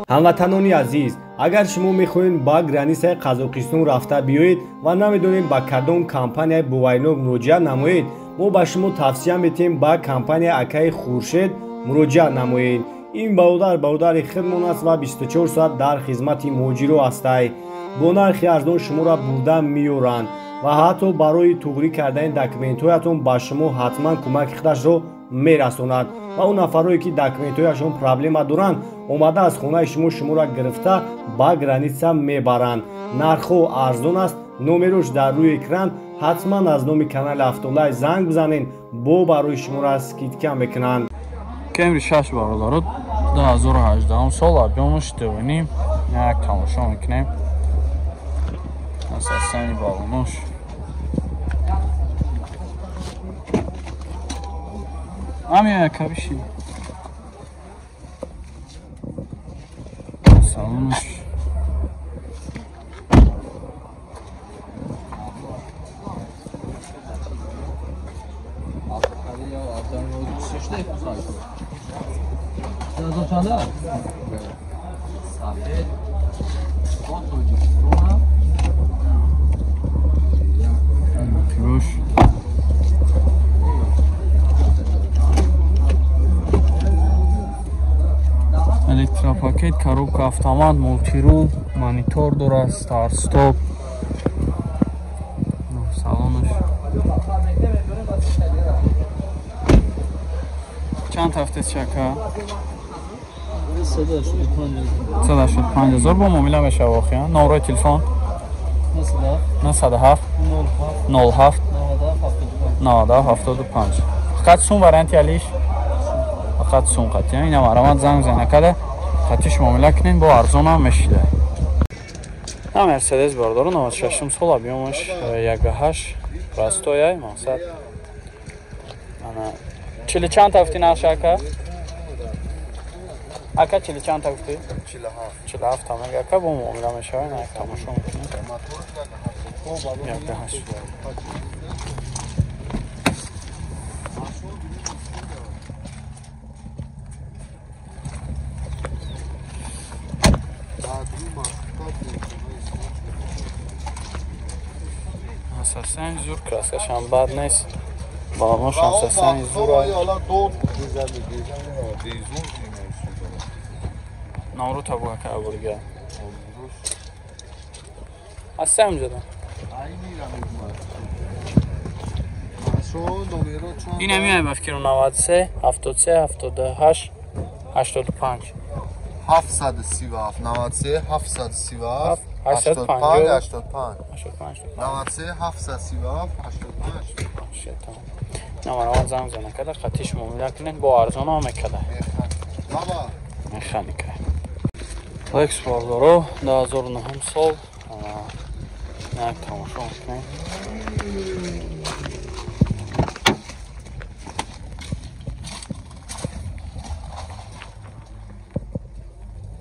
Ҳамватанони азиз, агар шумо мехоҳед ба границаи Қазоқистон рафта биёед ва намедонед ба кадом компанияи боваринок муроҷиат намоед, мо ба шумо тавсия метиҳем ба компанияи акаи Хуршед муроҷиат намоед. Ин бародар бародари худмон аст ва 24 соат дар хизмати муҳоҷиро ҳастай. Бо нархи арзон шуморо бурда меоранд ва ҳатто барои туғрӣ кардани документҳоятон ба шумо ҳатман кӯмаки худашро мерасонад ва он нафарое ки документҳояшон проблема доранд, омада аз хонаи шумо шуморо гирифта ба граница мебаранд. Нархҳо арзон аст, номерош дар рӯи экран. Ҳатман аз номи канали Автолайв занг бизанед, бо барои шуморо скидка мекунанд. Кемри 6 бародаро 2018 сол объёмаш 2.5, як тамошо мекунем. Асасани балонош. Ами кабиши. Салонош. Электропакет, коробка автомат, мултирул, монитор дорад, старт стоп. Салонаш. Чанд ҳафтаст чака? 185 ҳазор бо муомила мешава охир. Номрои телефон 907 07 97 75. Фақат сум варианти алиш, фақат сум қатъи. Ина марамат занг зана када қатиш муомила кунед, бо арзонам мешида. На Мерседес бардору 96 сол объёмаш 1.8 простояй мақсад. Ана чили чанд тафти нарх ака? Ака чили чанд тафти? 47. 47 тамага ака бо муомила мешава, ина тамошо мекунед. 1.8. Асасан зур краскашам бад нест. Балоношам асасан зур. Номру табу ака бурга. Асам ҷада. Ин ҳамин ба фикру 93 73 78 85. 737 93 737 85 85 93 737 85. Шайтон. Намараван занг зана када қатиш муомила кунед, бо арзон ҳам мекада. Баба механика. Лекс бардоро 2009 сол як тамошо мекунем.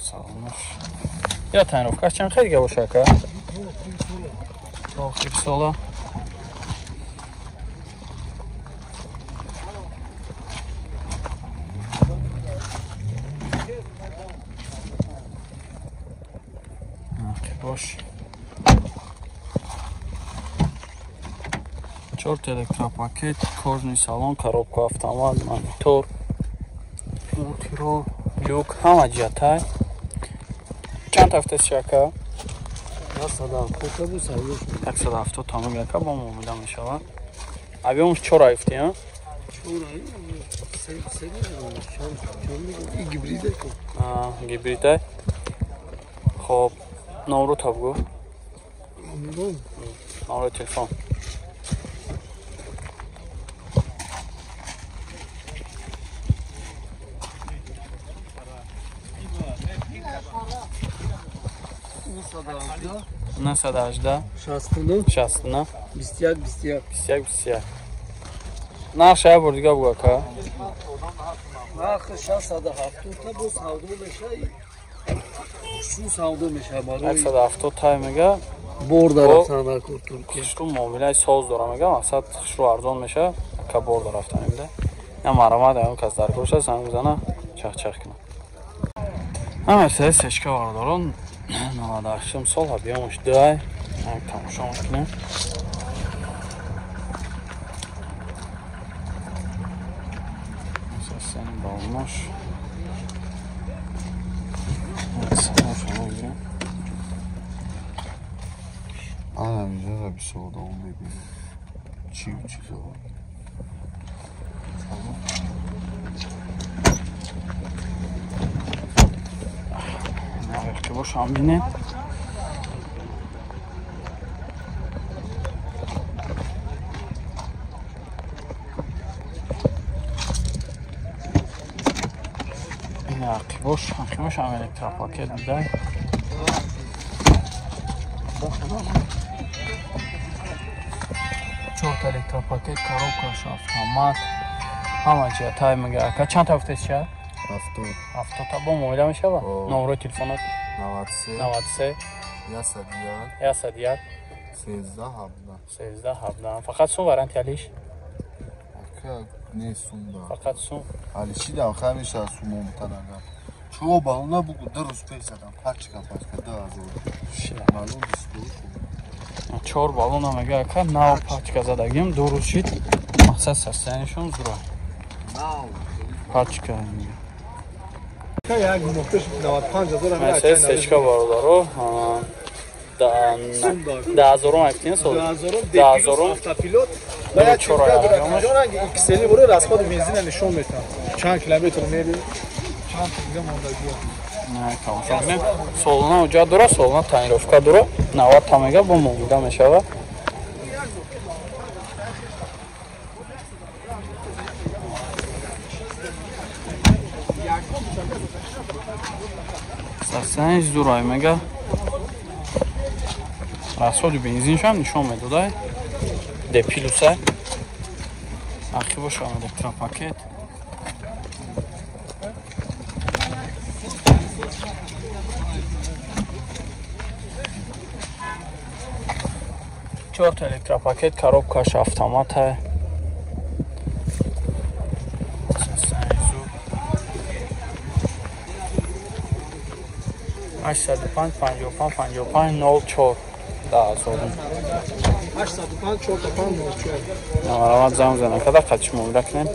Салонош. Я тонировкаш чанд хеле боша ака? Охир сола. Бош. Чорт электропакет, кожный салон, коробка автомат, монитор, мультирол, люк, ҳама ҷиҳатай. Чанд ҳафтаст чака? 170 тамом яка бо муомила мешавад. Объёмаш 4 ҳафти, а? Гибрида. Хоб, номро табгу. Номро телефон. 918 69 69 21 21 21 21. Нарх я бор дига буг ака? Нарх 670 та бо савдо мешавад. Шу савдо мешавад барои 170 тай мега бор дар рафтан дар кор Туркия. Хушру муомилаи соз дора мега, мақсад хушру арзон мешавад, ака бор дар рафтан меда. Я марамад ам кас дар коша занг бизана чах-чах кунам. Мерседес Ечка бародарон, 98 сол, объёмаш 2, як тамошо мекунем. Сасани балонош. Салоншо мегирем. Ана инҷа бисёр одам мебинем. Чӣ чизо. Бошам бинем. Ин ақибош, ақибош ҳам электропакет будай. Чорта электропакет, коробкаш автомат. Ҳама ҷиҳатай мега. Ака чанд та гуфтед ча? 70. 70 та бо муомила мешава? Номерои телефонот? 93 93 101 101 13 17 13 17. Фақат сум варианти алиш? Ака не сум да. Фақат сум. Алиши да ҳамеша сум омтанага. Чо балона бугу ду рӯз пеш задам. Пачка пачка 2000. Балон 22. 4 балона мега ака нав пачка задагим ду рӯз шид. Мақсад состояниешон зура. Нав пачка. Як моҳ пеш 95 ҳазор Мерседес Ечка бародаро, 10000 актин сол. 2000 автопилот ва як XL буро расходи бензина нишон метам. Чанд километр мери, чанд дига мондагиё. Не, тамошо кунем. Солона уҷа дора, солона тонировка дора. 90 та мега бо муомила мешава. Сасаниш дурай мега. Расходи бензиншам нишон медодай. Депилуса. Ақибошам электропакет. Чорта электропакет, коробкаш автомата. 805 55 55 04 10000. 805 45 04. Намарамат занг зана када қачи муомила кунем.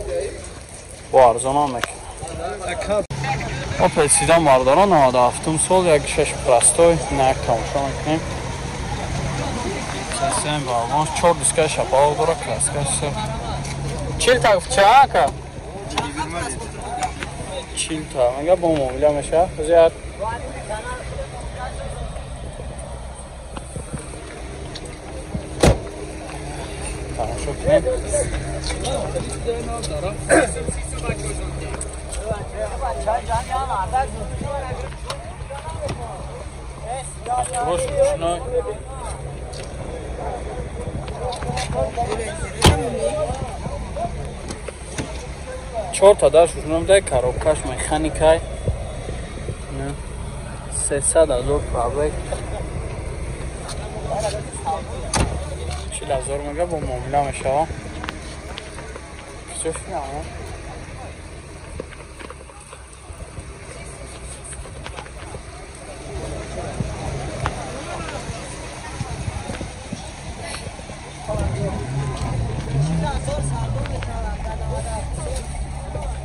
Бо арзонам мекунем. Опел седан бародарон 97 сол, 1.6 простой, на як тамошо мекунем. Систем балон 4 диска шапал дора, краска сер. 40 та гуфт ча ака? 40 та мега бо муомила меша. Зиёд тамошо кунем. Бош ручной. Чорта даш ручной дай, коробкаш механикай. 300 ҳазор пробег. 40 ҳазор мега бо муомила мешава. Всё шуд.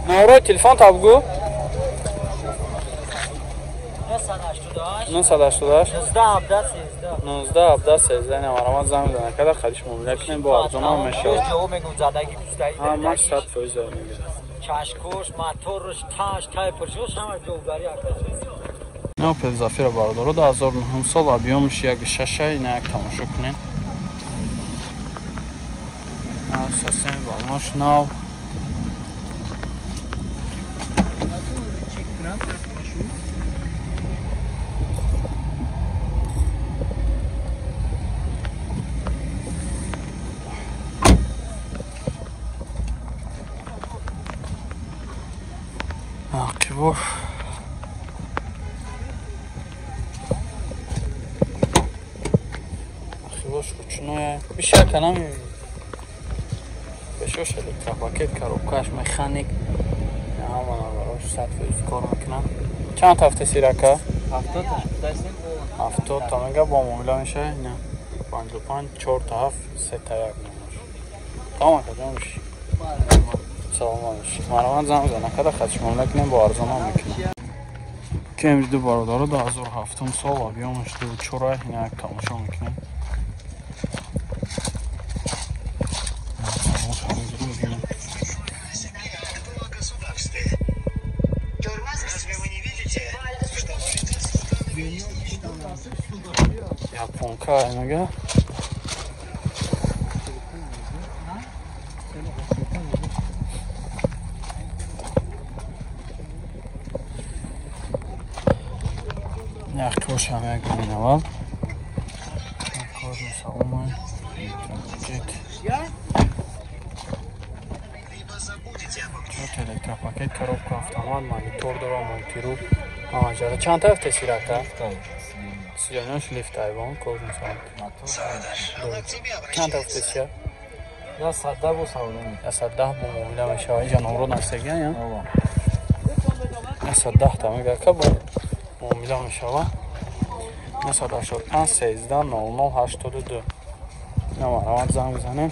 Номерои телефон та бугу? 988 19 19 17 13. Намарамат занг зана када хадиш муомила кунем бо арзонам мешавад. Ҳамаш 100% мегирад. Чашкош, моторш, таш, тайпуршош ҳама ҷавобгарӣ ака. Опел Зафира бародаро 2009 сол, объёмаш 1.6, ина як тамошо кунем. Системи балонош нав. Ақибош ақибош ручное. Бишака намебинӣ. Бешош электропакет, коробкаш механик. Ҳама навораш 100% кор мекунад. Чанд ҳафта сирака? 70 та мега бо муомила мешава. Ина 55 4 та 7 3 та 1 номаш. Тамом ака ҷон бошӣ. Саломат бошӣ. Марҳамат занг бизан акада хатиш муомила кунем бо арзонам мекунем. Кембриҷ ду бародаро 2007 сол объёмаш 24 ина як тамошо мекунем. Японка мега. Яхкошам як минавал. Кожа салома. Электропакет, коробка, автомат, монитор дора, монтиру. Ҷара чанд тараф тесирака? Сиёнаш лифт айвон, кожун салом. Чанд тараф тесия? 110 бо савдо. 110 бо муомила мешава. Инҷа номро нависагиан, я? 110 та мега ка бо муомила мешава. 985 13 00 82. На марҳамат занг бизанем.